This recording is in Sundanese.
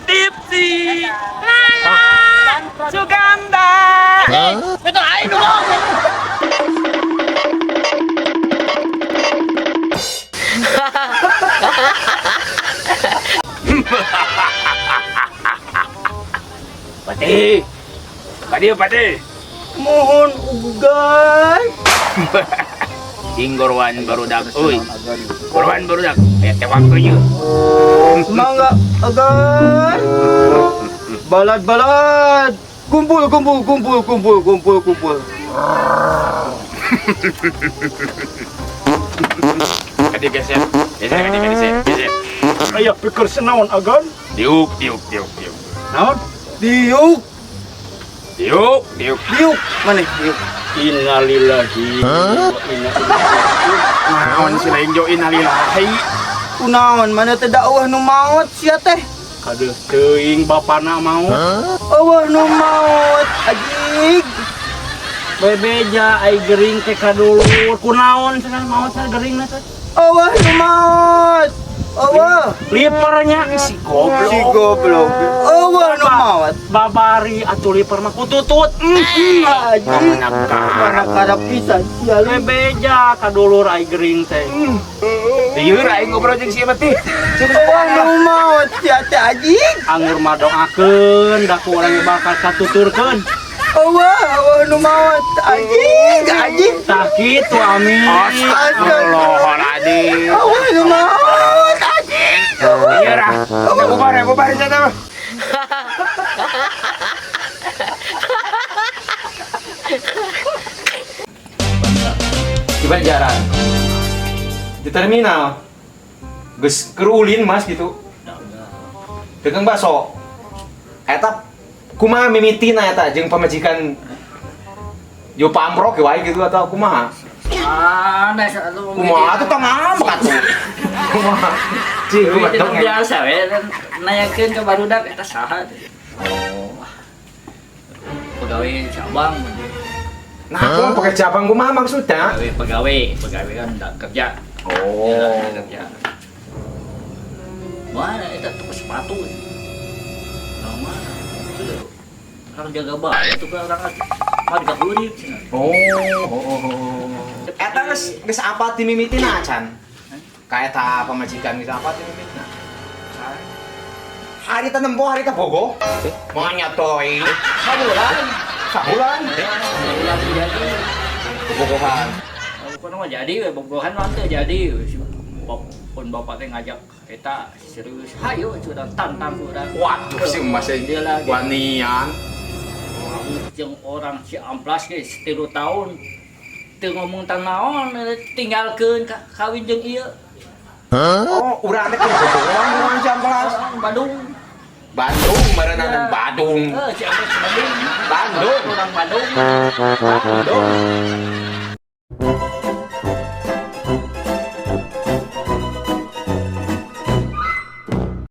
Tipsy. Lala. Suganda. Ito ay nulong. Pati. Pati, pati. Mohon ugan. Ingorwan barudak uy. Gorwan barudak. Aya tewak tuh. Mangga agan. Balad balad. Kumpul kumpul kumpul kumpul kumpul kumpul. Kadi geser. Geser kadi geser. Geser. Aya pikir senaon agan? Diuk, diuk, diuk, diuk. Naon? Diuk Diuk, diuk. diuk mana diuk. Innalillahi wa inna ilaihi. Naon si lain jo innalillahi. Kunaon mana teh dakwah nu maot sia teh. Kadeuh teuing bapana mau. Awah nu maot ajig. Bebeja ai gering teh kadulur. Kunaon cenah maot cenah gering teh? Awah nu maot. Awah. Lipernya si goblok. Si goblok. Awah nu maot. Babari atuh liper mah kututut. Ajig. Mana karep pisan sia lu. Bebeja kadulur ai gering teh. Lieur aing ngobrol jeung si teh. Awah nu maot sia teh ajig. Anggur mah doakeun da ku urang bakal katuturkeun. Awah, awah nu maot ajig, ajig. Tah kitu amin. Astagfirullahaladzim. Awah nu maot ajig. Iya lah. Bubar ya, bubar ya mah. Di Banjaran di terminal geus keur ulin Mas gitu dagang bakso eta kumaha mimitina eta jeung pamajikan yo pamrok wae gitu atau kumaha? Aneh satu. Kumaha tuh tong ngambek atuh, kumaha cih kumaha Itu dongeng. biasa we nanyakeun ke barudak eta saha teh. Oh. Pegawai cabang. Nah, aku mah pakai cabang kumaha maksudnya? Pegawai pegawai, pegawai kan udah kerja. Oh. Ya, kerja. Mana eta toko sepatu. Nah, mana? Itu orang jaga bayar tuh kan orang mah digahurip cenah. Oh. Eta geus geus apa ti mimitina acan? Ka eta pamajikan geus apa ti mimitina? Hari ta nempo hari ta bogo. Maunya toy. Sabulan. Sabulan. Sabulan jadi. Bobogohan. Bukan mah jadi we bobogohan mah teu jadi. Pun bapak teh ngajak eta serius, hayo curang tantang urang. Waduh si emas Dia lagi. Wanian. Jeung orang si amplas ge 3 tahun teu ngomong tentang naon tinggalkeun kawin jeung ieu. Oh, urang teh bobogohan urang si amplas. Orang Bandung. Bandung meureunan Bandung. Heuh, si amplas Bandung. Bandung. Orang Bandung. Bandung.